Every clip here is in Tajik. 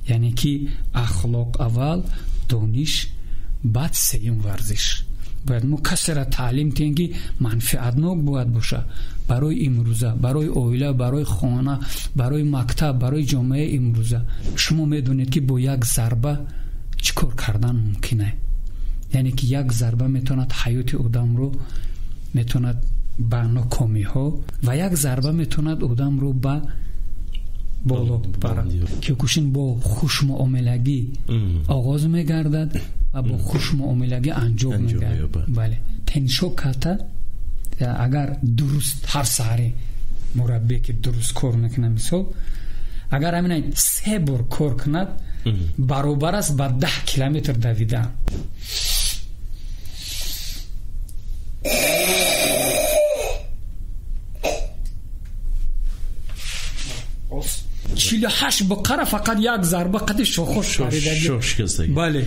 Яъне ки ахлоқ аввал, дониш, баъд сеюм варзиш. Бояд мо касеро таълим диҳем, ки манфиатнок бояд бошад барои имрӯза, барои оила, барои хона, барои мактаб, барои ҷомеаи имрӯза. Шумо медонед, ки бо як зарба чӣ кор кардан мумкин аст. Яъне ки як зарба метавонад ҳаёти одамро метавонад ба нокомиҳо ва як зарба метавонад одамро ба боло барад. Киёкушин бо хушмуомилагӣ оғоз мегардад ва бо хушмуомилагӣ анҷом мегардад. Бале, теншо ката агар дуруст ҳар саҳаре мураббие ки дуруст кор мекунад, мисол агар ҳамина 3 бор кор кунад, баробар аст ба 10 километр давидан. Чилу ҳашт буқара фақат як зарба қади шохош шикастагӣ. Бале.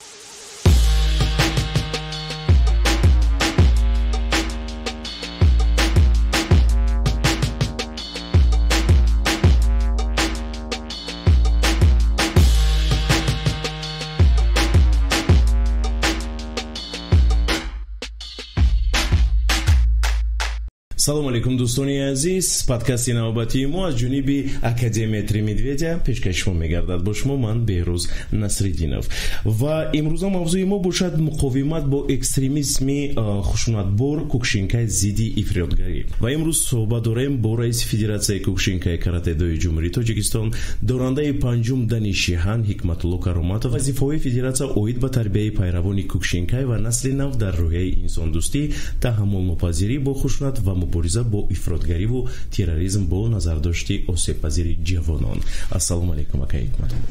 Салом алейкум, дӯстони азиз. Подкасти навбатии мо аз ҷониби Академия Три Медведя пешкаши шумо мегардад. Бо шумо ман Беҳрӯз Насриддинов. Ва имрӯза мавзӯи мо бошад муқовимат бо экстремизми хушунатбор, кӯкшинкай зидди ифротгарӣ. Ва имрӯз суҳбат дорем бо раиси Федератсияи кӯкшинкай каратэ-дои Ҷумҳурии Тоҷикистон, дорандаи панҷум дани Шиҳан Ҳикматулло Кароматов, вазифаҳои федератсия оид ба тарбияи пайравони кӯкшинкай ва насли нав дар рӯҳияи инсондӯстӣ, таҳаммулнопазирӣ бо хушунат ва мубориза бо ифротгариву терроризм бо назардошти осебпазири ҷавонон. Ассалому алайкум, акай Ҳикматулло.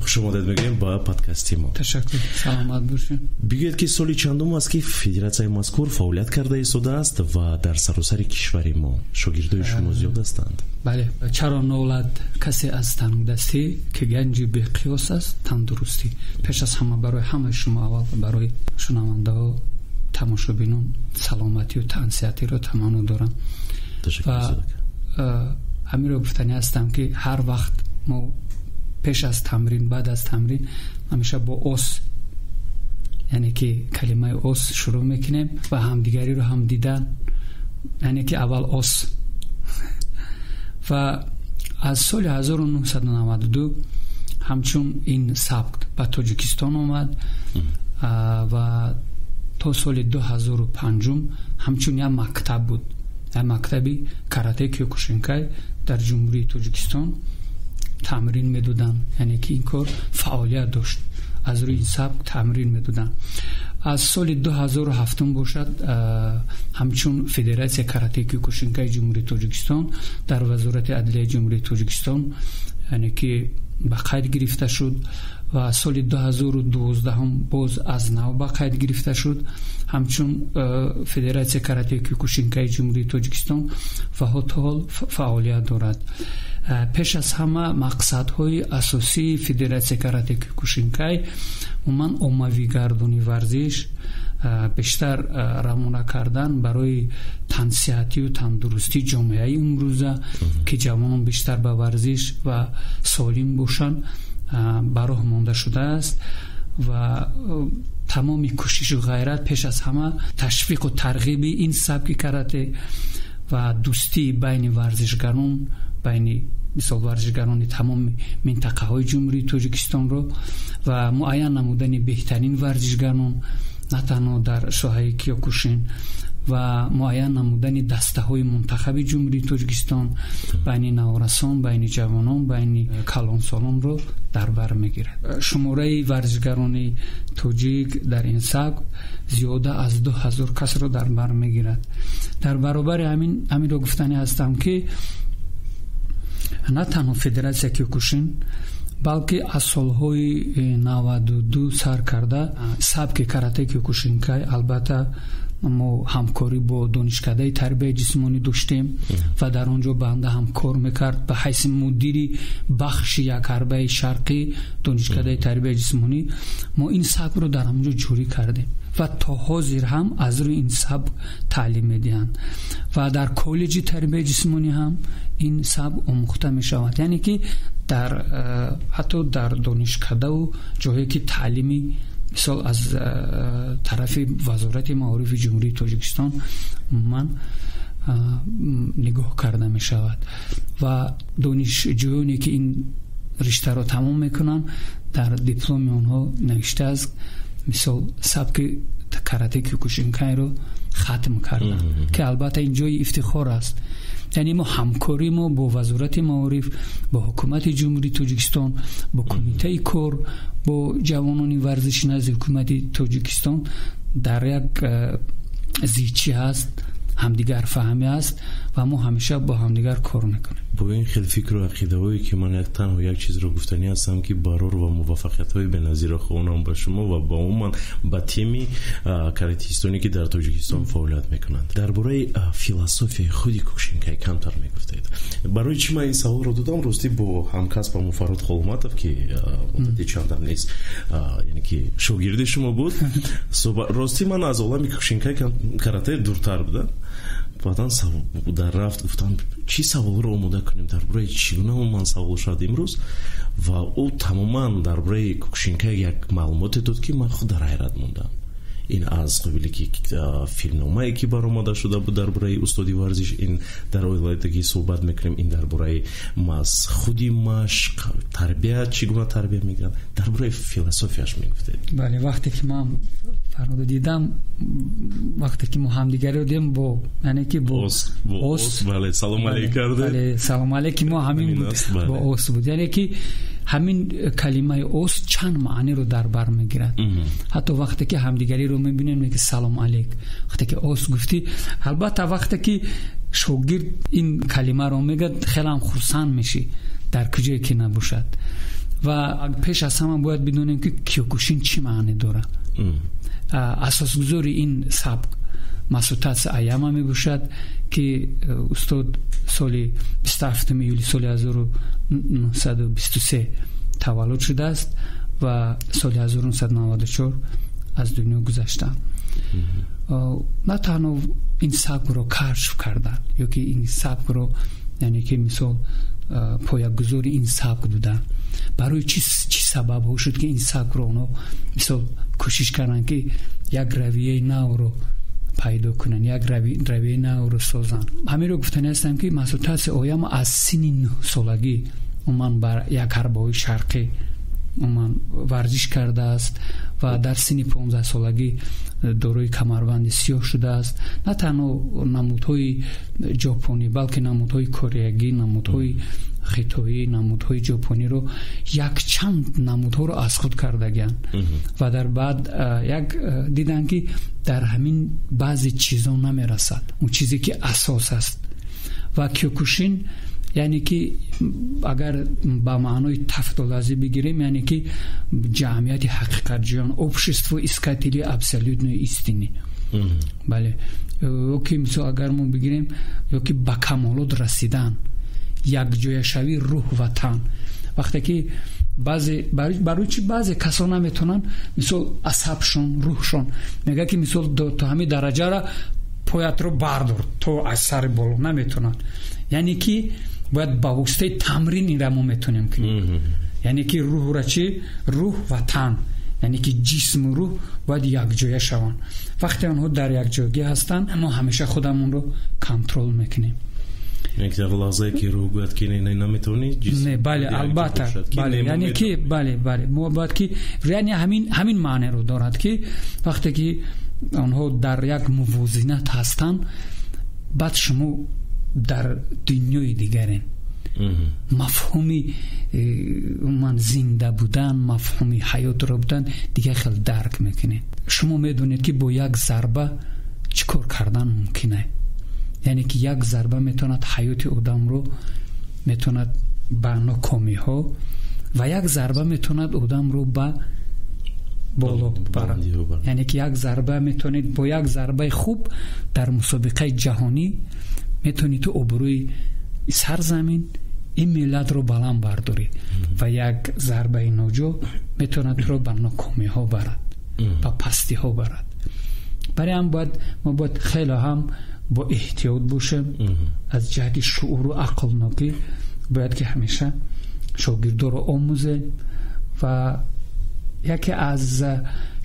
Хуш омадед мегӯем ба подкасти мо. Ташаккур, саломат бошед. Бигӯед, ки соли чандум аст, ки федератсияи мазкур фаъолият карда истодааст ва дар саросари кишвари мо шогирдои шумо зиёд ҳастанд? Бале, чаро нолад касе аз тангдастӣ, ки ганҷи беқиёс аст тандурустӣ. Пеш аз ҳама барои ҳамаи шумо, аввал барои шунавандаҳо, тамошобинон саломатию тансиҳатиро таманно дорам. Ва ҳаминро гуфтанӣ ҳастам, ки ҳар вақт мо пеш аз тамрин, баъд аз тамрин ҳамеша бо ос, яъне ки калимаи ос шурӯъ мекунем ва ҳамдигариро ҳам дидан, яъне ки аввал ос. Ва аз соли 1992 ҳамчун ин сабк ба Тоҷикистон омад ва то соли 2005 ҳамчун як мактаб буд, як мактаби карате киёкушинкай дар Ҷумҳурии Тоҷикистон тамрин медоданд. Яъне ки ин кор фаъолият дошт, аз рӯи ин сабк тамрин медоданд. Аз соли 2007 бошад ҳамчун Федератсия карате киёкушинкай Ҷумҳурии Тоҷикистон дар Вазорати адлияи Ҷумҳурии Тоҷикистон, яъне ки ба қайд гирифта шуд ва соли 2012 боз аз нав ба қайд гирифта шуд ҳамчун Федератсия карате киёкушинкай Ҷумҳурии Тоҷикистон ва то ҳол фаъолият дорад. Пеш аз ҳама мақсадҳои асосии Федератсия карате киёкушинкай умуман оммавигардонии варзиш, бештар равона кардан барои тансиҳатию тандурустии ҷомеаи имрӯза, ки ҷавонон бештар ба варзиш ва солим бошанд, ба роҳ монда шудааст ва тамоми кӯшишу ғайрат пеш аз ҳама ташвиқу тарғиби ин сабки карате ва дӯстии байни варзишгарон, байни мисол варзишгарони тамоми минтақаҳои Ҷумҳурии Тоҷикистонро ва муайян намудани беҳтарин варзишгарон на танҳо дар соҳаи киёкушин ва муайян намудани дастаҳои мунтахаби Ҷумҳурии Тоҷикистон байни наврасон, байни ҷавонон, байни калонсолонро дар бар мегирад. Шумораи варзишгарони тоҷик дар ин сабк зиёда аз 2000 касро дар бар мегирад. Дар баробари ҳаминро гуфтанӣ ҳастам, ки на танҳо Федератсия киёкушин, балки аз солҳои 92 сар карда сабки карате киёкушинкай, албатта мо ҳамкорӣ бо донишкадаи тарбияи ҷисмонӣ доштем ва дар он ҷо банда ҳамкор мекард ба ҳайси мудири бахши якҳарбаи шарқӣ донишкадаи тарбияи ҷисмонӣ. Мо ин сабкро дар ҳамон ҷо ҷорӣ кардем ва то ҳозир ҳам аз рӯи ин сабк таълим медиҳанд ва дар коллеҷи тарбияи ҷисмонӣ ҳам ин сабк омӯхта мешавад. Яъне ки Дар ҳатто дар донишкадаву ҷое ки таълими, мисол, аз тарафи Вазорати маорифи Ҷумҳурии Тоҷикистон умуман нигоҳ карда мешавад ва донишҷӯёне ки ин риштаро тамом мекунанд, дар дипломи онҳо навиштааст, мисол, сабки карате кюкушинкайро хатм карданд, ки албатта ин ҷои ифтихор аст. Яъне мо ҳамкории мо бо Вазорати маориф, бо Ҳукумати Ҷумҳурии Тоҷикистон, бо Кумитаи кор бо ҷавонони варзиши назди Ҳукумати Тоҷикистон дар як зичӣ ҳаст, ҳамдигарфаҳмӣ аст ва мо ҳамеша бо ҳамдигар кор мекунем. Бо ин хел фикру ақидаҳое ки ман як танҳо як чизро гуфтанӣ ҳастам, ки барор ва муваффақиятҳои беназирро хоҳонам ба шумо ва ба умуман ба тими каратистоне, ки дар Тоҷикистон фаъолият мекунанд. Дар бораи философияи худи кӯкшинкай камтар мегуфтед. Барои чӣ ман ин саволро додам? Ростӣ, бо ҳамкасбам Фарруд Холматов, ки муддати чандам нест, яъне ки шогирди шумо буд, ростӣ ман аз олами кӯкшинкай карате дуртар будам. Баъдан дар рафт гуфтам, чӣ саволро омода кунем, дар бораи чӣ гуна умуман савол шавад имрӯз, ва ӯ тамоман дар бораи кӯкшинкай як маълумоте дод, ки ман худ дар ҳайрат мондам. Ин аз қабиле ки филмномае ки баромада шуда буд дар бораи устоди варзиш, ин дар оиладагӣ суҳбат мекунем, ин дар бораи маз худи машқ, тарбия, чӣ гуна тарбия мегиранд, дар бораи философияш мегуфтед. Бале, вақте ки ман Фарҳодо дидам, вақте ки мо ҳамдигариро дидем, бо, яъне ки бо ос, бале, салом алейк кардед. Бале, салом алейки мо ҳамин буд, бо ос буд. Яъне ки ҳамин калимаи ос чанд маъниро дар бар мегирад. Ҳатто вақте ки ҳамдигариро мебинем, меги салом алейк. Вақте ки ос гуфтӣ, албатта вақте ки шогирд ин калимаро мегӯяд, хеле ҳам хурсанд мешӣ, дар куҷое ки набошад. Ва пеш аз ҳама бояд бидонем, ки киёкушин чӣ маъне дорад. Асосгузори ин сабк Масутацу Аяма мебошад, ки устод соли 27 июли соли 1923 таваллуд шудааст ва соли 1994 аз дунё гузаштанд. На танҳо ин сабкро кашф карданд ё ки ин сабкро, яъне ки мисол, поягузори ин сабк буданд. Барои чӣ сабабҳо шуд, ки ин сабкро онҳо, мисол, кӯшиш карданд, ки як равияи навро пайдо кунанд, як равияи навро созанд? Ҳаминро гуфтанӣ ҳастам, ки Масутацу Ояма аз синни 9-солагӣ умуман бар як ҳарбаҳои шарқӣ умуман варзиш кардааст ва дар синни 15-солагӣ дорои камарбанди сиёҳ шудааст. На танҳо намудҳои ҷопонӣ, балки намудҳои кореягӣ, намудҳои хитоӣ, намудҳои ҷопониро, якчанд намудҳоро аз худ кардагианд. Ва дар баъд як диданд, ки дар ҳамин баъзе чизо намерасад, он чизе ки асос аст. Ва кёкушин, яъне ки агар ба маънои тафтолазӣ бигирем, яъне ки ҷамъияти ҳақиқатҷӯён, общество искателей абсолютной истины. Бале, ё ки мисол агар мо бигирем, ё ки ба камолот расидан, якҷояшавии рӯҳ ва тан. Вақте ки баъзе, барои чӣ баъзе касон наметавонанд, мисол, асабшон, рӯҳшон мегӯяд, ки мисол то ҳамин дараҷара поятро бардор, то аз сари боло наметавонанд. Яъне ки бояд ба воситаи тамрин инра мо метавонем кунем. Яъне ки рӯҳра чӣ, рӯҳ ва тан, яъне ки ҷисму рӯҳ бояд якҷоя шаванд. Вақте онҳо дар якҷоягӣ ҳастанд, мо ҳамеша худамонро контрол мекунем. Як лаҳзае ки рӯҳ гӯяд, ки не, наметавонӣ. Не, бале, албатта, бале, яъне ки бале, мо бояд ки, яъне ҳамин маънеро дорад, ки вақте ки онҳо дар як мувозинат ҳастанд, баъд шумо дар дунёи дигарен. Мафҳуми умуман зинда будан, мафҳуми ҳаётро будан дигар хел дарк мекунед. Шумо медонед, ки бо як зарба чӣ кор кардан мумкин аст. Яъне ки як зарба метавонад ҳаёти одамро метавонад ба нокомиҳо ва як зарба метавонад одамро ба боло барад. Яъне ки як зарба метавонед, бо як зарбаи хуб дар мусобиқаи ҷаҳонӣ метавонӣ ту обрӯи сарзамин, ин миллатро баланд бардорӣ, ва як зарбаи ноҷо метавонад туро ба нокомиҳо барад, ба пастиҳо барад. Барои ҳам бояд мо бояд хеле ҳам бо эҳтиёт бошем. Аз ҷиҳати шууру ақлнокӣ бояд ки ҳамеша Шогирдоро омӯзем ва яке аз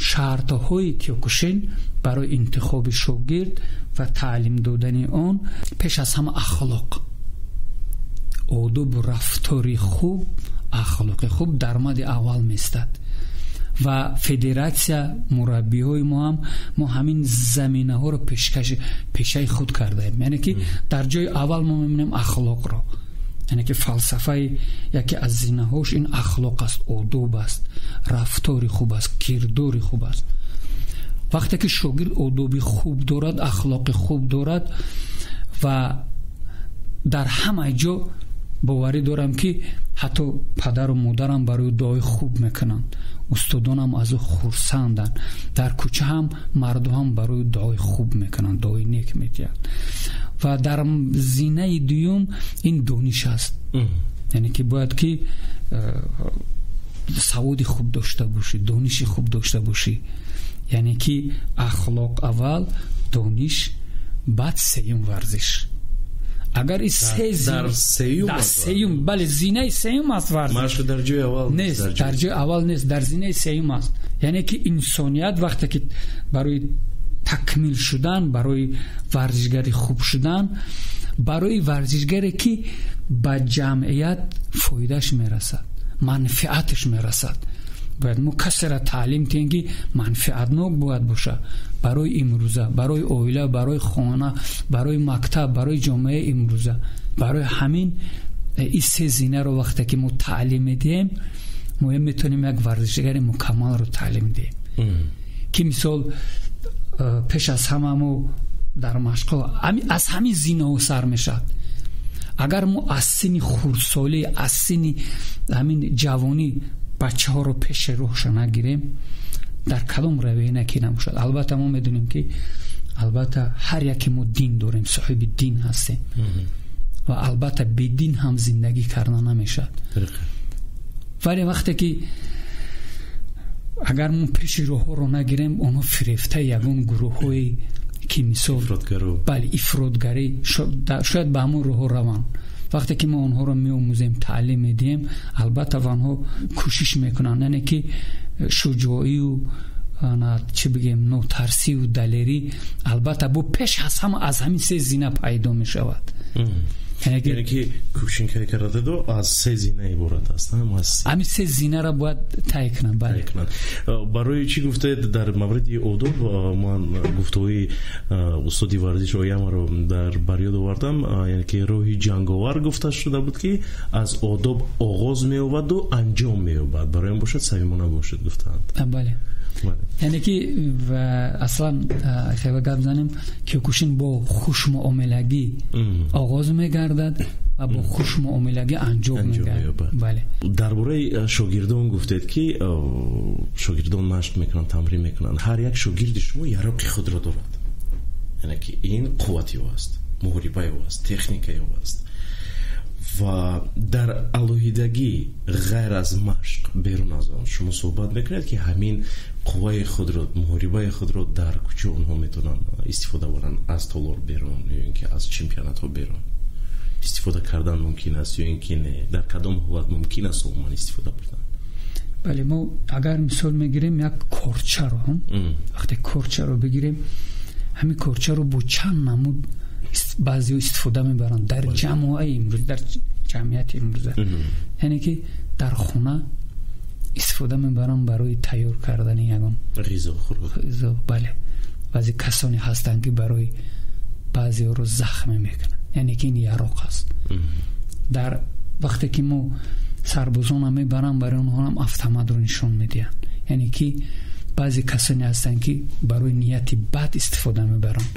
шартҳои киёкушин барои интихоби шогирд ва таълим додани он пеш аз ҳама ахлоқ, одобу рафтори хуб, ахлоқи хуб дар мади аввал меистад. Ва федератсия, мураббиҳои мо ҳам мо ҳамин заминаҳоро пешаи худ кардаем. Яъне ки дар ҷои аввал мо мебинем ахлоқро, яъне ки фалсафаи яке аз зинаҳош ин ахлоқ аст, одоб аст, рафтори хуб аст, кирдори хуб аст. Вақте ки шогирд одоби хуб дорад, ахлоқи хуб дорад ва дар ҳама ҷо боварӣ дорам, ки ҳатто падару модарам барои дуои хуб мекунанд, устодонам аз ӯ хурсанданд, дар кӯча ҳам мардум ҳам барои дуои хуб мекунанд, дуои нек медиҳанд. Ва дар зинаи дуюм ин дониш аст, яъне ки бояд ки саводи хуб дошта бошӣ, дониши хуб дошта бошӣ. Яъне ки ахлоқ аввал, дониш, баъд сеюм варзиш. Агар дар сеюм, бале, зинаи сеюм аст варзиш. Машқ дар ҷои аввал нест, дар ҷои аввал нест, дар зинаи сеюм аст. Яъне ки инсоният вақте ки барои такмил шудан, барои варзишгари хуб шудан, барои варзишгаре ки ба ҷамъият фоидааш мерасад, манфиаташ мерасад, бояд мо касеро таълим диҳем, ки манфиатнок бояд бошад барои имрӯза, барои оила, барои хона, барои мактаб, барои ҷомеаи имрӯза. Барои ҳамин ин се зинаро вақте ки мо таълим медиҳем, мо метавонем як варзишгари мукаммалро таълим диҳем, ки мисол пеш аз ҳама мо дар машқҳо аз ҳамин зинаҳо сар мешавад. Агар мо аз синни хурдсолӣ, аз синни ҳамин ҷавонӣ бачаҳоро пеши роҳша нагирем, дар кадом равия ки набошад. Албатта мо медонем, ки албатта ҳар яке мо дин дорем, соҳиби дин ҳастем ва албатта бедин ҳам зиндагӣ карда намешавад. Вале вақте ки агар мо пеши роҳҳоро нагирем, онҳо фирефтаи ягон гурӯҳҳое ки мисол, бале, ифротгарӣ, шояд ба ҳамон роҳҳо раванд. Вақте ки мо онҳоро меомӯзем, таълим медиҳем, албатта онҳо кӯшиш мекунанд, яъне ки шуҷоию чӣ бигем, нотарсию далерӣ албатта бо пеш аз ҳама аз ҳамин се зина пайдо мешавад. Яъне ки кӯшинкаи каратэ-до аз се зина иборат аст. Ҳамин се зинаро бояд тай кунанд. Бале. Барои чӣ гуфтед дар мавриди одоб, ман гуфтаҳои устоди варзиш Оямаро дар бар ёд овардам, яъне ки роҳи ҷанговар гуфта шуда буд, ки аз одоб оғоз меёбаду анҷом меёбад, барои он бошад самимона бошад гуфтаанд. Бале, яъне ки аслан хеле гап занем, киёкушин бо хушмуомилагӣ оғоз мегардад ва бо хушмуомилагӣ анҷом мегардад. Бале. Дар бораи шогирдон гуфтед, ки шогирдон машқ мекунанд, тамрин мекунанд. Ҳар як шогирди шумо яроқи худро дорад, яъне ки ин қуввати ӯ аст, муҳорибаи ӯ аст, техникаи ӯ аст. Ва дар алоҳидагӣ, ғайр аз машқ, берун аз он шумо суҳбат мекунед, ки ҳамин қувваи худро, муҳорибаи худро дар куҷо онҳо метавонанд истифода баранд, аз толор берун ё ин ки аз чемпионатҳо берун истифода кардан мумкин аст ё ин ки не, дар кадом ҳолат мумкин аст умуман истифода бурдан? Бале, мо агар мисол мегирем як корчаро, вақте корчаро бигирем, ҳамин корчаро бо чанд намуд баъзеҳо истифода мебаранд дар ҷамоаи имрӯз, дар ҷамъияти имрӯза. Яъне ки дар хона истифода мебаранд барои тайёр кардани ягон ғизо, хӯрок. Бале, баъзе касоне ҳастанд, ки барои баъзеҳоро захме мекунанд, яъне ки ин яроқ аст. Дар вақте ки мо сарбозонро мебаранд, барои онҳоам автоматро нишон медиҳанд. Яъне ки баъзе касоне ҳастанд, ки барои нияти бад истифода мебаранд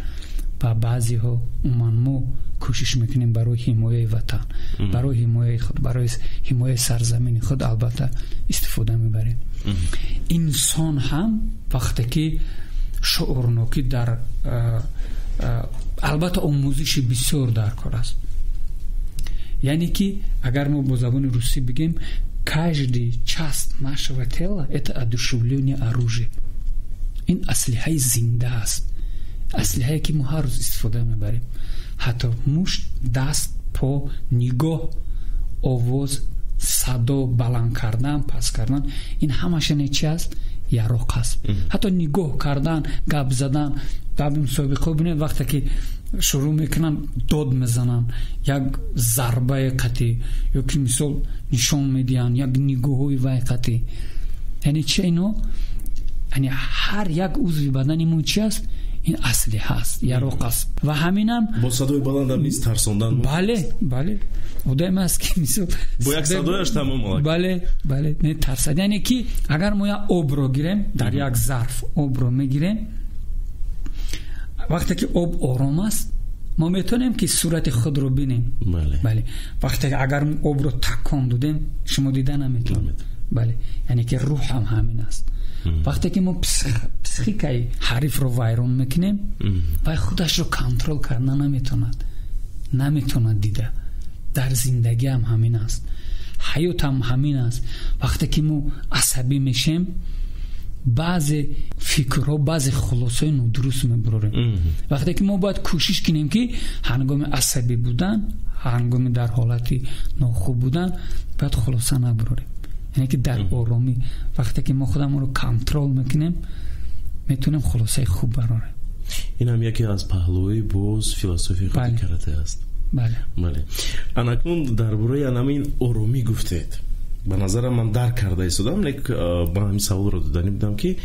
ва баъзеҳо умуман мо кӯшиш мекунем барои ҳимояи ватан, барои ҳимояи худ, барои ҳимояи сарзамини худ албатта истифода мебарем. Инсон ҳам вақте ки шуурнокӣ дар албатта омӯзиши бисёр дар кор аст. Яъне ки агар мо бо забони русӣ бигем, каждый часть нашего тела — это одушевление оружия. Ин аслиҳаи зинда аст, аслиҳае ки мо ҳар рӯз истифода мебарем. Ҳатто мушт, даст, по, нигоҳ, овоз, Садо баланд кардан, паст кардан, ин ҳамаша не чи аст? Яроқ аст. Ҳатто нигоҳ кардан, гап задан, дар мусобиқаҳо бинед, вақте ки шурӯъ мекунанд, дод мезананд, як зарбаи қатъӣ ё ки мисол нишон медиҳанд, як нигоҳҳои вай қатъӣ. Яъне чи ино? Яъне ҳар як узви бадани мо чи аст? Ин аслиҳа аст, яроқ аст. Ва ҳаминам бо садои баландам низ тарсондан мумкин. Бале, бале. Одаме аст ки мисол бо як садояш тамом алак. Бале, бале, метарсад. Яъне ки агар мо як обро гирем, дар як зарф обро мегирем, вақте ки об ором аст, мо метавонем ки сурати худро бинем. Бале. Бале. Вақте ки агар мо обро такон додем, шумо дида наметавонед. Бале. Яъне ки рӯҳ ҳам ҳамин аст. Вақте ки мо психикаи ҳарифро вайрон мекунем, вай худашро контрол карда наметавонад. Наметавонад дида. Дар зиндагӣ ҳам ҳамин аст. Ҳаёт ҳам ҳамин аст. Вақте ки мо асабӣ мешем, баъзе фикрҳо, баъзе хулосаҳои нодуруст мебарорем. Вақте ки мо бояд кӯшиш кунем ки ҳангоми асабӣ будан, ҳангоми дар ҳолати нохуб будан бояд хулоса набарорем. Яъне ки дар оромӣ вақте ки мо худамонро контрол мекунем, метавонем хулосаи хуб барорем. Ин ҳам яке аз паҳлӯи боз философияи худи карате аст. Бале. Бале. Анакнун дар бораи анамин оромӣ гуфтед. Ба назарам ман дарк карда истодам, лек ба ҳамин саволро доданӣ будам ки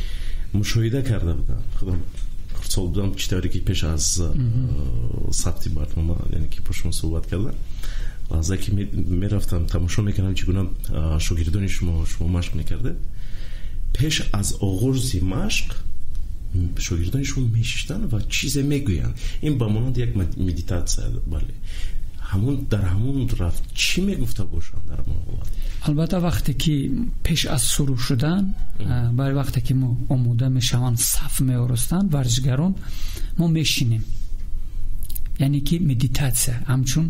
мушоҳида карда будам. Худам хурдсол будам, чӣ тавре ки пеш аз сабти барнома, яъне ки бо шумо суҳбат кардам, лаҳзае ки мерафтам тамошо мекардам чӣ гуна шогирдони шумо машқ мекардед. Пеш аз оғози машқ шогирдони шумо мешиштанд ва чизе мегӯянд. Ин ба монанди як медитатсия. Бале. Ҳамун дар ҳамун рафт чӣ мегуфта бошанд дар ҳамон ҳолат? Албатта вақте ки пеш аз шурӯъ шудан, барои вақте ки мо омода мешаванд, саф меоростанд варзишгарон, мо мешинем. Яъне ки медитатсия ҳамчун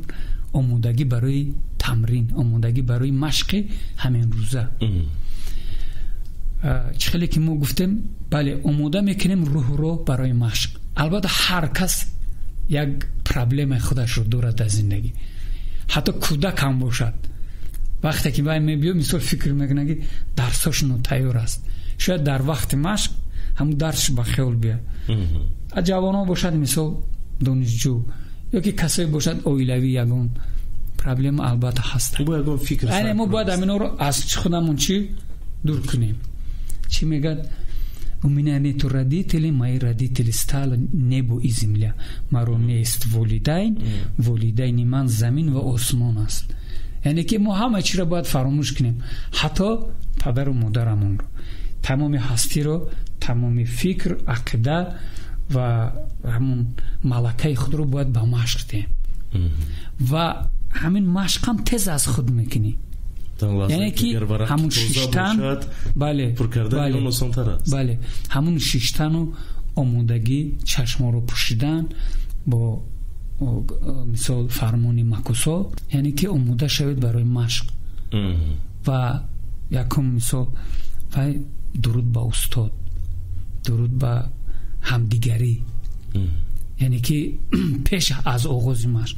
омодагӣ барои тамрин, омодагӣ барои машқи ҳамин рӯза. Чӣ хеле ки мо гуфтем, бале, омода мекунем рӯҳро барои машқ. Албатта ҳар кас як проблемаи худашро дорад дар зиндагӣ. Ҳатто кӯдак ҳам бошад, вақте ки вай мебиёд, мисол фикр мекунад ки дарсош нотайёр аст. Шояд дар вақти машқ ҳамун дарсш ба хиёл биёяд. Ҷавонон бошад, мисол донишҷӯ ё ки касое бошад оилавӣ, ягон проблема албатта ҳаст. Яъне мо бояд ҳаминҳоро аз худамон чӣ дур кунем. Чӣ мегӯяд? У меня нету родителей, мои родители стали небо и земля. Маро нест волидайн, волидайни ман замин ва осмон аст. Яъне ки мо ҳама чиро бояд фаромӯш кунем, ҳатто падару модарамонро, тамоми ҳастиро, тамоми фикр, ақида ва ҳамун малакаи худро бояд ба машқ диҳем. Ва ҳамин машқ ҳам тез аз худ мекунӣ. Яъне ки ҳамун шиштан, бале, бале, ҳамун шиштану омодагӣ, чашморо пӯшидан бо мисол фармони макусо, яъне ки омода шавед барои машқ. Ва якум мисол вай дуруд ба устод, дуруд ба ҳамдигарӣ, яъне ки пеш аз оғози машқ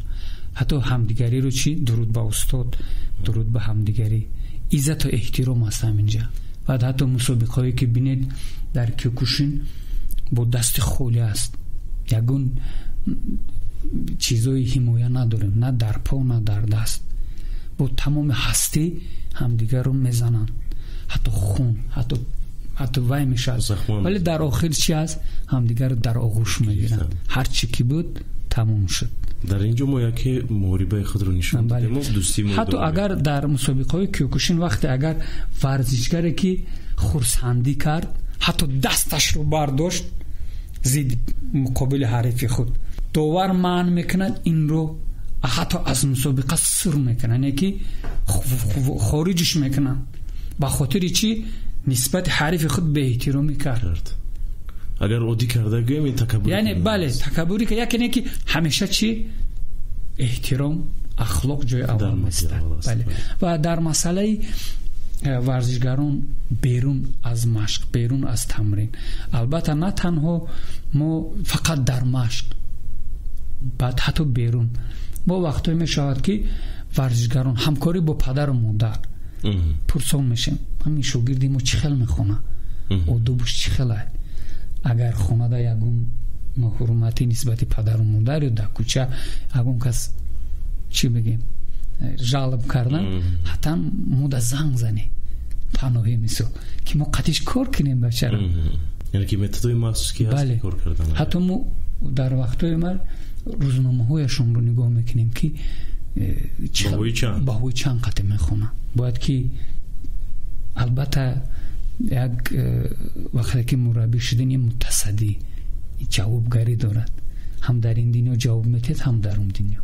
ҳатто ҳамдигариро чӣ? Дуруд ба устод, дуруд ба ҳамдигарӣ, иззату эҳтиром аст ҳаминҷа. Баъд ҳатто мусобиқаҳое ки бинед дар киёкушин бо дасти холӣ аст, ягон чизои ҳимоя надорем, на дар по, на дар даст. Бо тамоми ҳастӣ ҳамдигарро мезананд, ҳатто хун, ҳатто вай мешавад, вале дар охир чи аст? Ҳамдигарро дар оғӯш мегиранд. Ҳар чӣ ки буд тамом шуд. Дар ин ҷо мо яке муҳорибаи худро нишон додем, дӯстии мо. Ҳатто агар дар мусобиқаҳои киёкушин вақте агар варзишгаре ки хурсандӣ кард, ҳатто дасташро бардошт зидди муқобили ҳарифи худ, довар манъ мекунад инро, ҳатто аз мусобиқа сур мекунад, яъне ки хориҷш мекунад. Ба хотири чӣ? Нисбати ҳарифи худ беэҳтиромӣ кард. Агар оддӣ карда гӯем, ин такаббурӣ. Яъне бале, такаббурӣ, яке не ки ҳамеша чӣ? Эҳтиром, ахлоқ ҷои аввал меистад. Бале. Ва дар масъалаи варзишгарон берун аз машқ, берун аз тамрин, албатта на танҳо мо фақат дар машқ, баъд ҳатто берун. Бо вақтҳое мешавад ки варзишгарон ҳамкорӣ бо падару модар, Пурсон мешем, ҳамин шогирди мо чӣ хел мехона, одобуш чӣ хел аст. Агар хонада ягон ноҳурматӣ нисбати падару модар ё дар кӯча ягон кас чӣ бигем жалоб кардан, ҳатман мо да занг занем паноҳӣ, мисол, ки мо қатиш кор кунем бачаро. Яъне ки методҳои махсус ки ҳаст кор кардан. Ҳатто мо дар вақтҳои мар рӯзномаҳояшонро нигоҳ мекунем, ки баҳои чанд қате мехонам. Бояд ки албатта як вақте ки мураббӣ шудани мутасаддӣ ҷавобгарӣ дорад, ҳам дар ин дунё ҷавоб метиҳад, ҳам дар он дунё.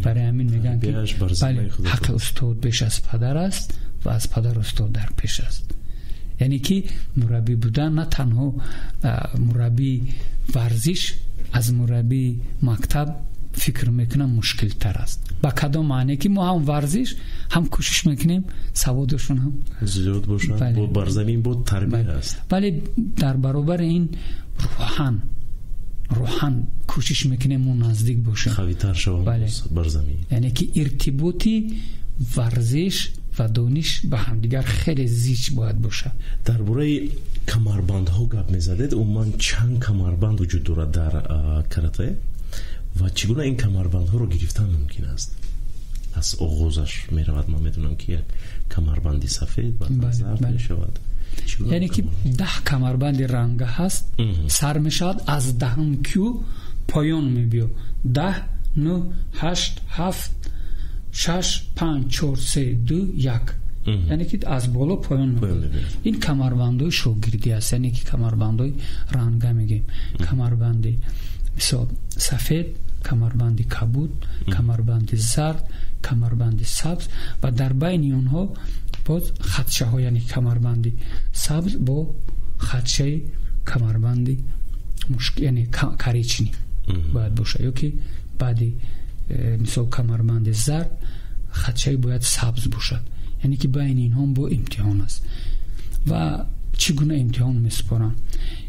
Барои ҳамин мегӯянд, ки ҳаққи устод беш аз падар аст ва аз падар устод дар пеш аст. Яъне ки мураббӣ будан на танҳо мураббии варзиш, аз мураббии мактаб фикр мекунам мушкилтар аст. Ба кадом маъне ки мо ҳам варзиш, ҳам кӯшиш мекунем саводашон ҳам зиёд бошад, бар замин бо тарбия аст. Вале дар баробари ин рӯҳан кӯшиш мекунем мо наздик бошем, қавитар шавем бар замин. Яъне ки иртиботи варзиш ва дониш ба ҳамдигар хеле зич бояд бошад. Дар бораи камарбандҳо гап мезадед, умуман чанд камарбанд вуҷуд дорад дар карате ва чӣ гуна ин камарбандҳоро гирифтан мумкин аст? Аз оғозаш меравад, ман медонам ки як камарбанди сафед баъд зард мешавад. Яъне ки 10 камарбанди ранга ҳаст, сар мешавад аз 10 кю поён мебиё. 10, 9, 8, 7, 6, 5, 4, 3, 2, 1. Яъне ки аз боло поён мебиёд. Ин камарбандҳои шогирдӣ аст, яъне ки камарбандҳои ранга мегӯем. Камарбанди мисол сафед, камарбанди кабуд, камарбанди зард, камарбанди сабз ва дар байни онҳо боз хатшаҳо, яъне камарбанди сабз бо хатшаи камарбанди мушк, яъне коричневый бояд бошад, ё ки баъди мисол камарбанди зард хатшаи бояд сабз бошад. Яъне ки байни инҳо бо имтиҳон аст. Ва чӣ гуна имтиҳон месупоранд?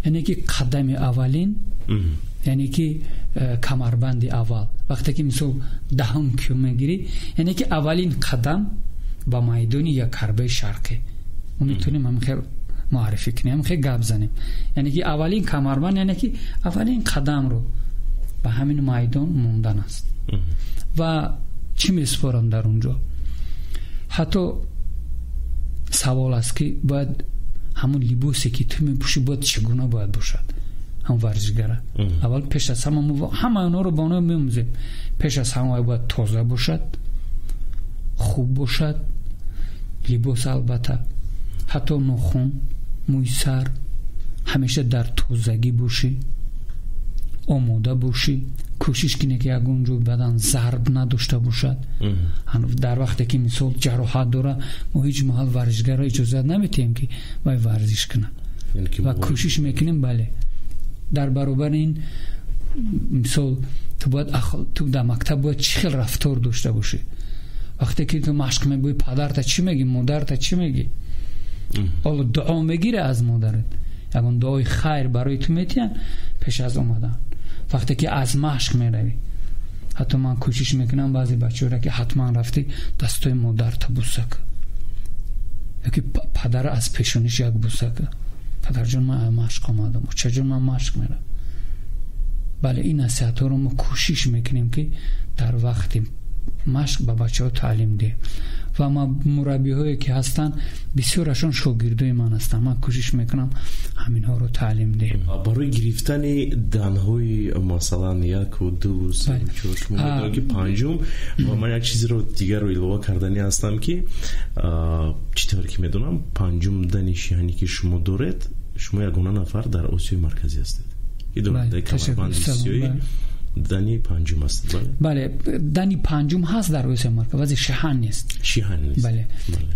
Яъне ки қадами аввалин, яъне ки камарбанди аввал, вақте ки мисол 10 кю мегирӣ, яъне ки аввалин қадам ба майдони як ҳарбаи шарқӣ. Мо метавонем ҳамин хел муаррифӣ кунем, ҳамин хел гап занем. Яъне ки аввалин камарбанд, яъне ки аввалин қадамро ба ҳамин майдон мондан аст. Ва чӣ месупорам дар он ҷо? Ҳатто савол аст, ки бояд ҳамон либосе ки ту мепӯшӣ бояд чӣ гуна бояд бошад ҳам варзишгара. Аввал пеш аз ҳама мо ҳамаи онҳоро ба онҳо меомӯзем. Пеш аз ҳама бояд тоза бошад, хуб бошад либос, албатта ҳатто нохун, мӯи сар ҳамеша дар тозагӣ бошӣ, омода бошӣ, кӯшиш кунӣ ки ягон ҷо бадан зарб надошта бошад. Дар вақте ки мисол ҷароҳат дора, мо ҳеҷ маҳал варзишгарро иҷозат наметиҳем ки вай варзиш кунад ва кӯшиш мекунем. Бале, дар баробари ин мисол ту бояд ту дар мактаб бояд чӣ хел рафтор дошта бошӣ. Вақте ки ту машқ мебоӣ, падарта чӣ мегӣ, модарта чӣ мегӣ? Ҳоло дуо мегирӣ аз модарат, ягон дуои хайр барои ту метиҳанд пеш аз омадан. Вақте ки аз машқ меравӣ, ҳатто ман кӯшиш мекунам баъзе бачаҳоро ки ҳатман рафтӣ дастои модарта буса кун, ёки падара аз пешониш як буса кун. Падарҷон, ман аз машқ омадам, очаҷон, ман машқ меравам. Бале, ин насиҳатҳоро мо кӯшиш мекунем ки дар вақти машқ ба бачаҳо таълим диҳем. Ва мураббиҳое ки ҳастанд, бисёрашон шогирдои ман ҳастанд. Ман кӯшиш мекунам ҳаминҳоро таълим диҳем. Барои гирифтани данҳои масалан 1, 2, 3, 4, шумо медонед ки 5, ва ман як чизеро дигарро илова кардани ҳастам, ки чӣ тавр ки медонам, 5 дани шиҳане ки шумо доред, шумо ягона нафар дар Осиёи Марказӣ ҳастед. Доранда камарбанди сиёҳӣ дани 5 аст. Бале, дани 5 ҳаст дар Осиёи Марказӣ, вале шиҳан нест. Шиҳан нест. Бале,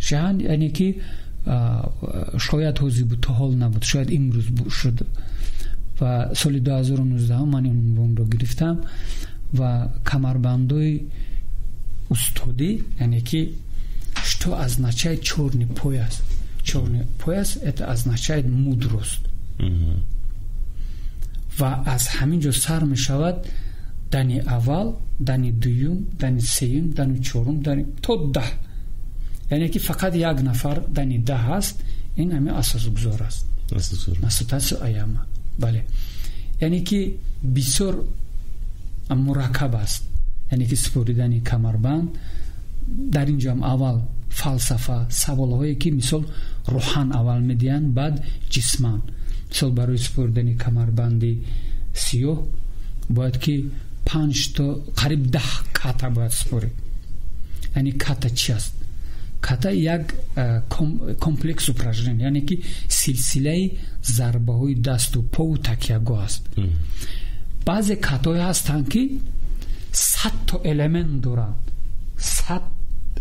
шиҳан яъне ки шояд ҳозир буд, то ҳол набуд, шояд имрӯз шуд. Ва соли 2019 ман ин унвонро гирифтам ва камарбандои устодӣ, яъне ки что означает чёрный пояс? Чёрный пояс это означает мудрость. Ва аз ҳамин ҷо сар мешавад дани аввал, дани дуюм, дани сеюм, дани чорум, дани то 10. Яъне ки фақат як нафар дани 10 аст, ин ҳамин асосгузор аст. Масутацу Аяма. Бале. Яъне ки бисёр мураккаб аст. Яъне ки супоридани камарбанд дар ин ҷо ҳам аввал фалсафа, саволҳое ки мисол рӯҳан аввал медиҳанд, баъд ҷисман. Мисол барои супоридани камарбанди сиёҳ бояд ки 5 то қариб 10 ката бояд супорид. Яъне ката чи аст? Ката як комплекс упражнение, яъне ки силсилаи зарбаҳои дасту пову такягоҳ аст. Баъзе катаҳое ҳастанд ки 100 то элемент доранд. 100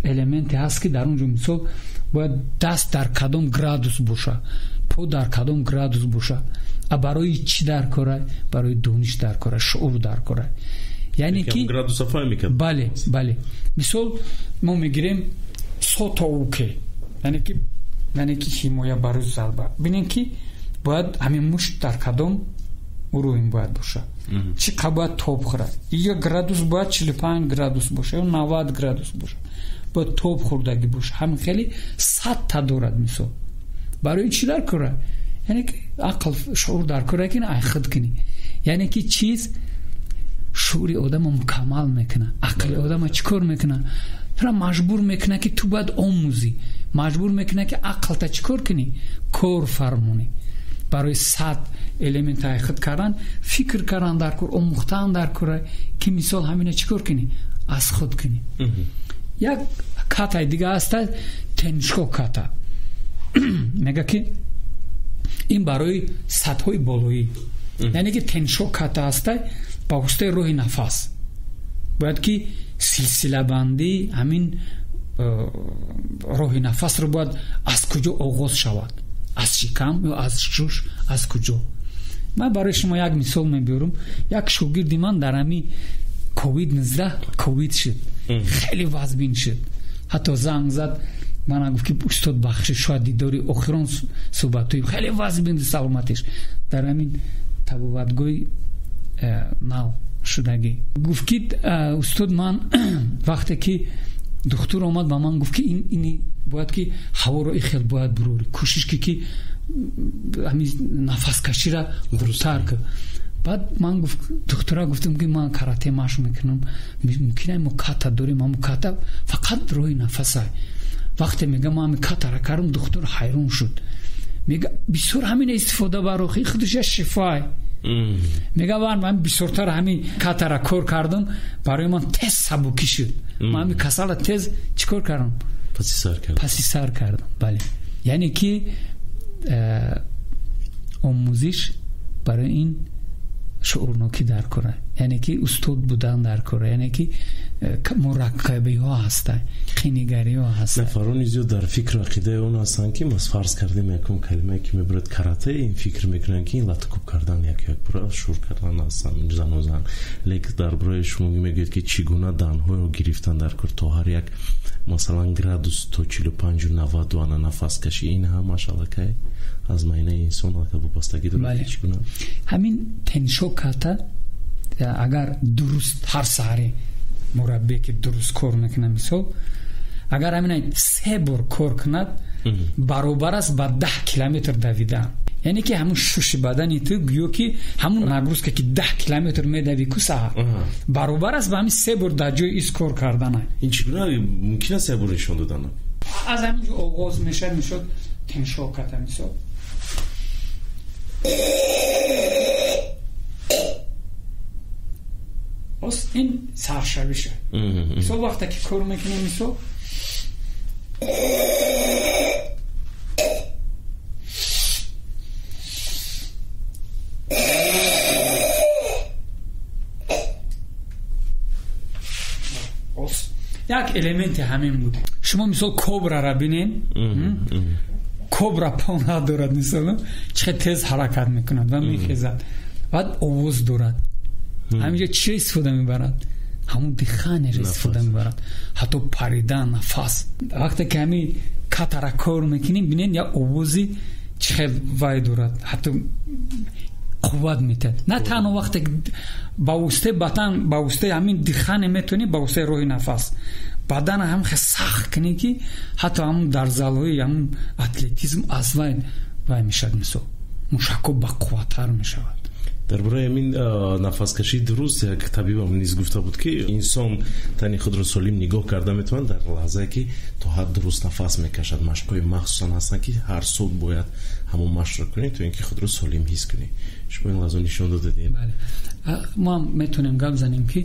элементе ҳаст ки дар он ҷо мисол бояд даст дар кадом градус боша, по дар кадом градус боша. А барои чӣ дар кора? Барои дониш дар кора, шуур дар кора. Яъне ки градуса фаҳм мекард. Бале, бале. Мисол мо мегирем сотоуке, яъне ки ҳимоя барои зарба. Бинем ки бояд ҳамин мушт дар кадом уровень бояд боша, чӣ қадр бояд тоб хӯрад. Ё градус бояд 45 градус боша ё 90 градус боша, бояд тоб хӯрдагӣ боша. Ҳамин хеле 100 та дорад мисол. Барои чӣ дар кора? Яъне ки ақл, шуур дар кора ки ай худ кунӣ. Яъне ки чиз шуури одамо мукаммал мекунад, ақли одамо чӣ кор мекунад? Тура маҷбур мекунад ки ту бояд омӯзӣ, маҷбур мекунад ки ақлта чӣ кор кунӣ? Кор фармонӣ. Барои 100 элемент ай худ кардан, фикр кардан дар кор, омӯхтан дар кор, ки мисол ҳамина чӣ кор кунӣ? Аз худ кунӣ. Як катай дига ҳаста, теншо ката. Мега ки ин барои сатҳҳои болоӣ. Яъне ки теншо ката ҳаста ба воситаи роҳи нафас. Бояд ки силсилабандӣ ҳамин роҳи нафасро бояд аз куҷо оғоз шавад? Аз шикам ё аз шуш, аз куҷо? Ман барои шумо як мисол мебиёрам. Як шогирди ман дар ҳамин ковид-19 ковид шуд. Хеле вазбин шуд. Ҳатто занг зад, мана гуфт ки устод бахшиш, шояд дидори охирон суҳбатҳои хеле вазбин саломатиш дар ҳамин табобатгоҳи нав шудагӣ. Гуфт ки устод, ман вақте ки духтур омад ба ман гуфт ки ин бояд ки ҳаворо и хел бояд бурорӣ, кӯшиш ки ки ҳамин нафаскаширо дурусттар кун. Баъд ман гуфт духтура гуфтам ки ман карате машқ мекунам, мумкин мо ката дорем, ҳамон ката фақат роҳи нафаса. Вақте мега ман ҳамин катара кардам, духтур ҳайрон шуд. Мега бисёр ҳамина истифода бар охи худаш як шифоа. Мега ман бисёртар ҳамин катара кор кардам, барои ман тез сабукӣ шуд. Ман ҳамин касала тез чӣ кор кардам? Паси сар кардам. Бале. Яъне ки омӯзиш барои ин шуурнокӣ дар кора, яъне ки устод будан дар кора, яъне ки мураккабиҳо ҳастанд, қинигариҳо ҳастанд. Нафарони зиёд дар фикру ақидаи он ҳастанд ки мас фарз кардем якум калимае ки мебурад карате, ин фикр мекунанд ки ин латукӯб кардан як як бура шур кардан ҳастанд зану зан. Лекин дар бораи шумо мегӯед ки чӣ гуна данҳоро гирифтан дар кор то ҳар як масалан градус то 45 92 ана нафаскашӣ, ин ҳамаш аллакай аз майнаи инсон аллакай вобастагӣ дорад. Чӣ гуна ҳамин теншо ката агар дуруст ҳар саҳаре мураббие ки дуруст кор мекунад, мисол агар ҳамина 3 бор кор кунад, баробар аст ба 10 километр давидан. Яъне ки ҳамун шуши бадани ту гӯё ки ҳамун нагрузка ки 10 километр медави ку саҳар, баробар аст ба ҳамин 3 бор дар ҷои ис кор кардана. Ин чӣ гуна мумкин аст 3 бор нишон додан? Аз ҳамин ҷо оғоз мешавад, мешуд теншо ката мисол. Боз ин саршавиша. Мисол вақте ки кор мекунем, мисол як элементи ҳамин буд. Шумо мисол кобрара бинен, кобра по надорад, мисол чӣ қадр тез ҳаракат мекунад ва мехезад, баъд овоз дорад. Ҳаминҷо чиро истифода мебарад? Ҳамун диханеро истифода мебарад, ҳатто паридан, нафас. Вақте ки ҳамин катара кор мекунем, бинен як овози чӣ хел вай дорад, ҳатто қувват метиҳад. На танҳо вақте ба воситаи батан, ба воситаи ҳамин дихане метавонӣ, ба воситаи роҳи нафас, Бадана ҳам хеле сахт кунӣ, ки ҳатто ҳамун дар залҳои ҳамун атлетизм аз вай вай мешавад, мисол мушакҳо бақувваттар мешавад. Дар бораи ҳамин нафаскашии дуруст як табибам низ гуфта буд, ки инсон тани худро солим нигоҳ карда метавонад дар лаҳзае, ки то ҳад дуруст нафас мекашад. Машқҳои махсусан ҳастанд, ки ҳар субҳ бояд ҳамон машқро кунӣ, то ин ки худро солим ҳис кунӣ. Шумо ин лаҳза нишон додед. Бале, мо ҳам метавонем гап занем, ки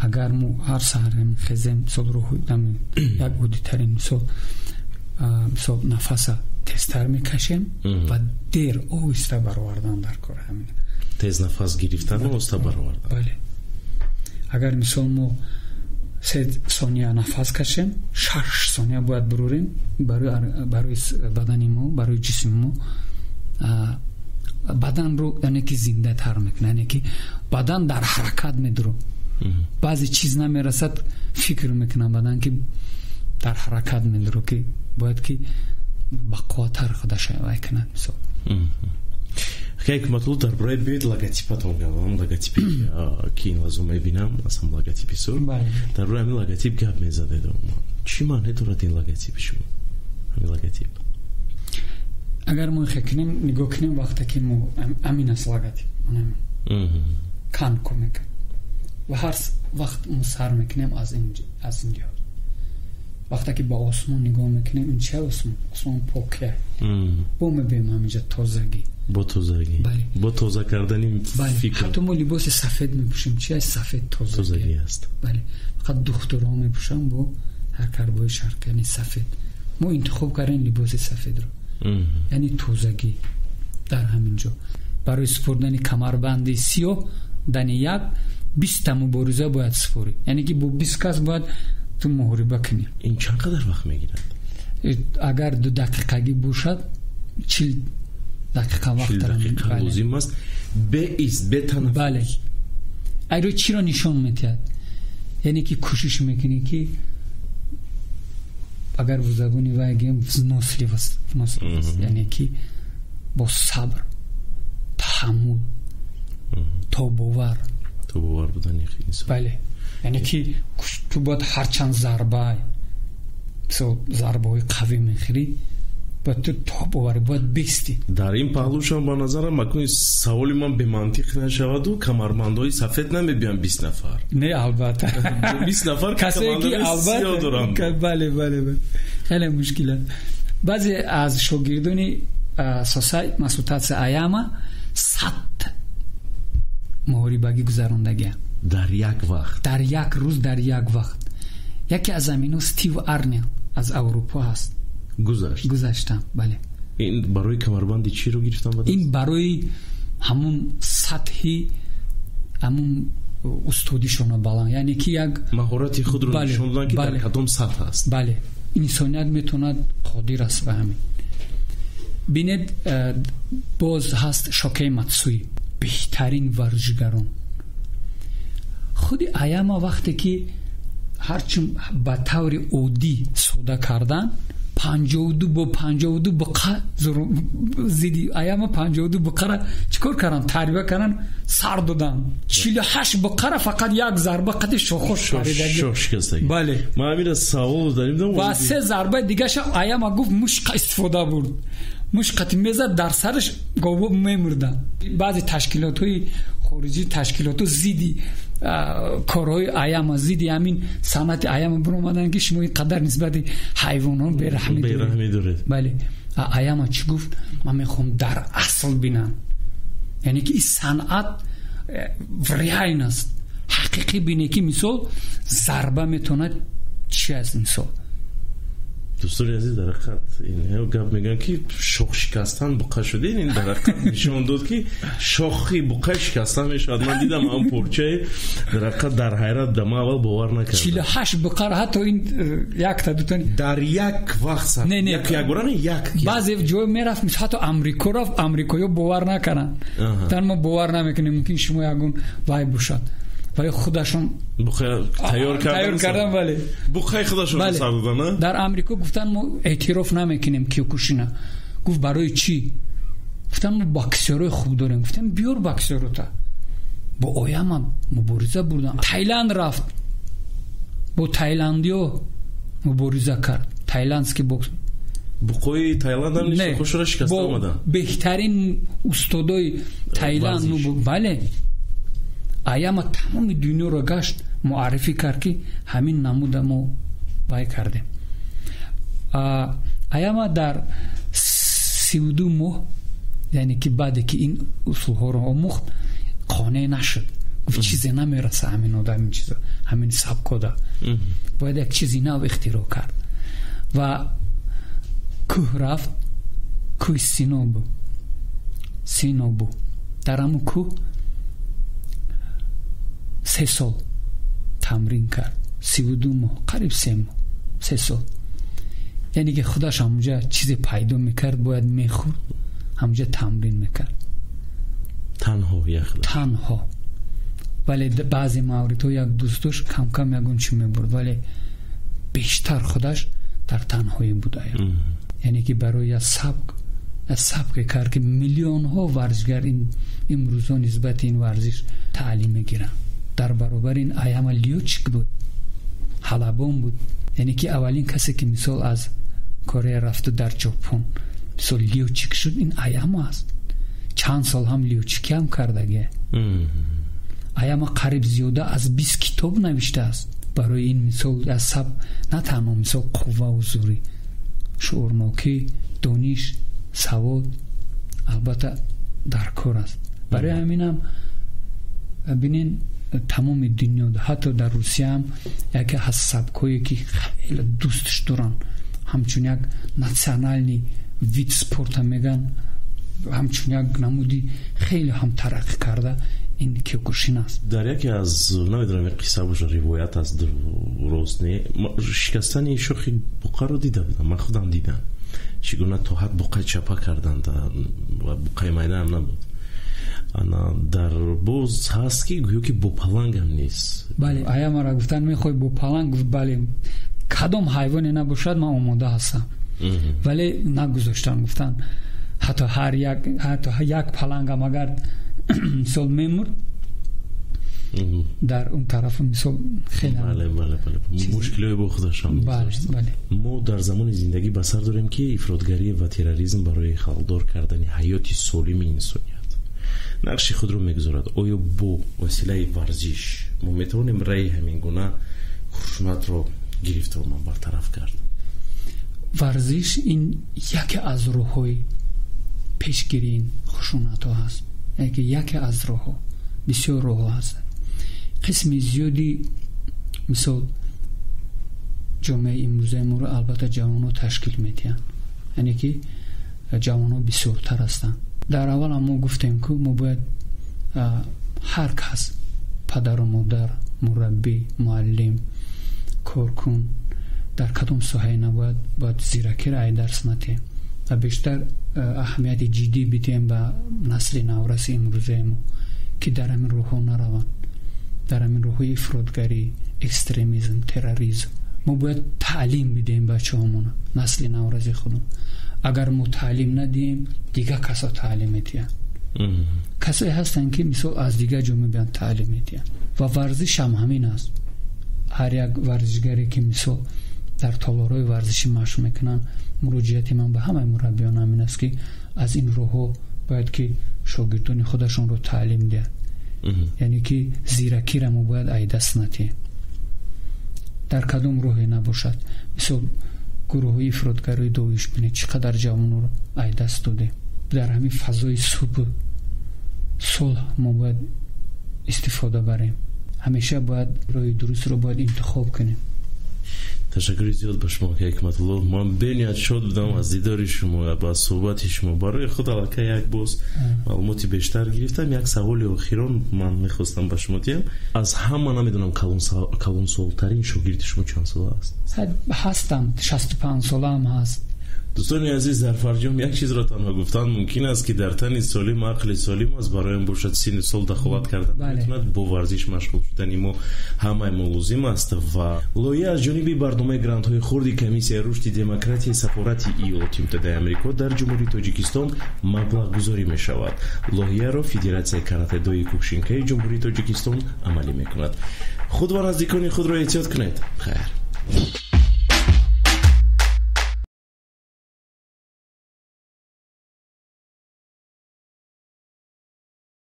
агар мо ҳар саҳар хезем, мисол рӯҳи як оддитарин мисол, мисол нафаса тезтар мекашем ва дер оҳиста баровардан дар кор ҳамин. Тез нафас гирифтан ва оҳиста баровардан. Бале, агар мисол мо 3 сония нафас кашем, 6 сония бояд бурорем. Барои бадани мо, барои ҷисми мо, баданро яъне ки зиндатар мекунад, яъне ки бадан дар ҳаракат медурад. Баъзе чиз намерасад, фикр мекунам бадан ки дар ҳаракат медурад, ки бояд ки бақувваттар худаша вай кунад, мисол. Як матлуб дар бораи биёед логотипатон гап, ҳам логотипе ки ин лаҳза мебинам, аз ҳам логотипи сур. Дар бораи ҳамин логотип гап мезадед. Чӣ маъне дорад ин логотипи шумо? Ҳамин логотип. Агар мо хекунем, нигоҳ кунем, вақте ки мо ҳамин аст логотип, канко мекунем ва ҳар вақт мо сар мекунем аз ин ҷо. Вақте ки ба осмон нигоҳ мекунем, ин чи осмон? Осмон покия. Бо мебинем ҳаминҷа тозагӣ. Бо тозагӣ. Бале. Бо тоза кардани фикр. Ҳатто мо либоси сафед мепӯшем. Чи аст сафед? Тозагӣ. Тозагӣ аст. Бале. Фақат духтурҳо мепӯшанд бо ҳар карбои шарқӣ, яъне сафед. Мо интихоб кардем либоси сафедро. Яъне тозагӣ дар ҳамин ҷо. Барои супурдани камарбанди сиёҳ дани як 20 та мубориза бояд супорӣ. Яъне ки бо 20 кас бояд ту муҳориба кунӣ. Ин чанд қадар вақт мегирад? Агар 2 дақиқагӣ бошад, 40 дақиқа вақт дақиқа лозим аст. Бе ист, бе танаффус. Бале. Айро чиро нишон медиҳад? Яъне ки кӯшиш мекунӣ, ки агар бо забони вай гӯем, выносливость, яъне ки бо сабр, таҳаммул, тобовар. Тобовар будани инсон. Бале. Яъне ки ту бояд ҳарчанд зарба, мисол зарбаҳои қавӣ мехӯрӣ, бояд ту тобоварӣ, бояд бистӣ. Дар ин паҳлӯшам ба назарам акнун саволи ман бемантиқ нашаваду камарбандҳои сафед намебиям 20 нафар. Не, албатта. 20 нафар камарбандҳои сиёҳ доранд. Бале, бале, бале. Хеле мушкил аст. Баъзе аз шогирдони Сосай Масутаци Аяма 100 муҳорибагӣ гузарондагианд. Дар як вақт. Дар як рӯз, дар як вақт. Яке аз амино Стив Арнел аз Аврупо ҳаст. Гузашт. Гузаштам, бале. Ин барои камарбанди чиро гирифтан ба даст? Ин барои ҳамун сатҳи ҳамун устодишона баланд, яъне ки як маҳорати худро нишон додан, ки дар кадом сатҳ аст. Бале, инсоният метавонад, қодир аст ба ҳамин. Бинед, боз ҳаст Шокей Матсуи, беҳтарин варзишгарон. Худи Аяма вақте ки ҳарчун ба таври оддӣ сода кардан, 52 бо 52 буқа зиди Аяма 52 буқара чикор кардан? Тарбия кардан, сар додан. 48 буқара фақат як зарба қади шохош паридаги. Шох шикастаги. Бале. Ман ҳамина савол дорим. Ва 3 зарбаи дигаша Аяма гуфт мушқа истифода бурд. Мушқати мезад дар сараш гово мемурдан. Баъзе ташкилотҳои хориҷӣ, ташкилотҳо зидди корҳои Аяма, зидди ҳамин санъати Аяма биромаданд, ки шумо ин қадар нисбати ҳайвонҳо бераҳмӣ доред. Бале. Аяма чӣ гуфт? Ман мехоҳам дар асл бинам, яъне ки ин санъат реальност, ҳақиқӣ бине, ки мисол зарба метавонад чи аст мисол. Дӯстони азиз, дар ҳақиқат ин гап мегӯянд, ки шох шикастан буқа шудин, ин дар ҳақиқат нишон дод, ки шохи буқа шикастан мешавад. Ман дидам ҳам порчаи, дар ҳақиқат дар ҳайрат будам, ман аввал бовар накардам. 48 буқара ҳатто ин якта дута дар як вақт, не, не, якбора не, як. Баъзе ҷой мерафт, ҳатто Амрико рафт, амрикоё бовар накарданд. Дар мо бовар намекунем, мумкин шумо ягон вай бошад. Вале худашон буқа тайёр кардан, бале. Буқаи худашон сар додан, а? Дар Амрико гуфтан мо эътироф намекунем Киёкушина. Гуфт барои чӣ? Гуфтан мо боксёрои хуб дорем. Гуфтан биёр боксёрота. Бо Ояма мубориза бурдан. Таиланд рафт. Бо таиландиё Мубориза кард. Тайландский бокс. Буқои Таиланд ҳам нест, хушро шикаста омаданд. Беҳтарин устодои Таиланд, бале. Аяма тамоми дунёро гашт, муаррифӣ кард, ки ҳамин намуда мо вай кардем. Аяма дар 32 моҳ, яъне ки баъде ки ин усулҳоро омӯхт, қонеъ нашуд. Гуфт чизе намераса ҳамин одам, ҳамин чизо, ҳамин сабкода. Бояд як чизи нав ихтироъ кард. Ва кӯҳ рафт, кӯҳи Синобу. Синобу. Дар ҳамун кӯҳ 3 сол тамрин кард. 32 моҳ, қариб 3 моҳ, 3 сол. Яъне ки худаш ҳамунҷа чизе пайдо мекард, бояд мехӯрд, ҳамунҷа тамрин мекард. Танҳо як танҳо. Вале баъзе мавридҳо як дӯст дошт, кам-кам ягон чӣ мебурд, вале бештар худаш дар танҳоӣ буда. Яъне ки барои як сабк, як сабке кард, ки миллионҳо варзишгар имрӯзо нисбати ин варзиш таълим мегиранд. Дар баробари ин Аяма лётчик буд, ҳалабон буд. Яъне ки аввалин касе ки мисол аз Корея рафту дар Ҷопон мисол лётчик шуд, ин Аяма аст. Чанд сол ҳам лётчикӣ ҳам кардагия. Аяма қариб зиёда аз 20 китоб навиштааст. Барои ин мисол аз саб на танҳо мисол қувваву зӯрӣ, шуурнокӣ, дониш, савод албатта дар кор аст. Барои ҳаминам бинен тамоми дунё, ҳатто дар Русия ҳам яке аз сабкҳое ки хеле дӯстш доранд, ҳамчун як национальный вид спорта меган, ҳамчун як намуди хеле ҳам тараққӣ карда ин киёкушин аст. Дар яке аз намедонам як қисса бошад, ривоят аст, рост не, шикастани шохи буқаро дида будам, ман худам дидам, чӣ гуна то ҳад буқаи чапа карданд ва буқаи майда ҳам набуд. Ана дар боз ҳаст ки гӯё ки бо паланг ҳам нест. Бале, Аямаро гуфтан мехоҳӣ бо паланг? Гуфт бале, кадом ҳайвоне набошад ман омода ҳастам. Вале нагузоштан, гуфтан ҳатто ҳар як, ҳатто як палангам агар мисол мемурд, дар он тараф мисол хеле бале, бале, бале, мушкилиҳои бо худашон. Бале, бале. Мо дар замони зиндагӣ ба сар дорем, ки ифротгарӣ ва терроризм барои халалдор кардани ҳаёти солими инсоният нақши худро мегузорад. Оё бо василаи варзиш мо метавонем раи ҳамин гуна хушунатро гирифтору бартараф кард? Варзиш ин яке аз роҳҳои пешгирии ин хушунатҳо ҳаст. Яке аз роҳҳо, бисёр роҳҳо ҳастанд. Қисми зиёди мисол ҷомеаи имрӯзаи моро албатта ҷавонҳо ташкил медиҳанд, яъне ки ҷавонҳо бисёртар ҳастанд. Дар аввал ҳам мо гуфтем, ки мо бояд ҳар кас, падару модар, мураббӣ, муаллим, коркун, дар кадом соҳае набояд, бояд зиракиро ай дарс натиҳем ва бештар аҳамияти ҷиддӣ бидиҳем ба насли навраси имрӯзаи мо, ки дар ҳамин роҳҳо нараванд, дар ҳамин роҳҳои ифротгарӣ, экстремизм, терроризм. Мо бояд таълим бидиҳем бачаҳомона, насли навраси худо. Агар мо таълим надиҳем, дигар касо таълим медиҳанд. Касое ҳастанд, ки мисол аз дигар ҷо мебиёнд, таълим медиҳанд. Ва варзиш ҳам ҳамин аст. Ҳар як варзишгаре ки мисол дар толорҳои варзишӣ машқ мекунанд, муроҷиати ман ба ҳамаи мураббиён ҳамин аст, ки аз ин роҳҳо бояд ки шогирдони худашонро таълим диҳанд. Яъне ки зиракиро мо бояд ай даст натиҳем, дар кадом роҳе набошад. Мисол гурӯҳҳои ифротгарои Доиш бинед, чӣ қадар ҷавонҳоро ай даст додем. Дар ҳамин фазои субҳ сулҳ мо бояд истифода барем. Ҳамеша бояд роҳи дурустро бояд интихоб кунем. Ташаккури зиёд ба шумо, ака Ҳикматулло. Ман бениҳоят шод будам аз дидори шумо ва аз суҳбати шумо. Барои худ аллакай як боз маълумоти бештар гирифтам. Як саволи охирон ман мехостам ба шумо диҳам. Аз ҳама намедонам, калонсолтарин шогирди шумо чанд сола аст? Ҳастам, 65 солаам ҳаст. Дӯстони азиз, дар фарҷом як чизро танҳо гуфтан мумкин аст, ки дар тани солим ақли солим аст. Бароям бошад синну сол дахолат кардан метавонад, бо варзиш машғул шудани мо ҳамаи мо лозим аст. Ва лоиҳа аз ҷониби барномаи грантҳои хурди Комиссияи рушди демократияи Сафорати Иёлоти Муттаҳидаи Амрико дар Ҷумҳурии Тоҷикистон маблағгузорӣ мешавад. Лоиҳаро Федератсияи каратэ-дои кӯкшинкаи Ҷумҳурии Тоҷикистон амалӣ мекунад. Худ ва наздикони худро эҳтиёт кунед. Хайр.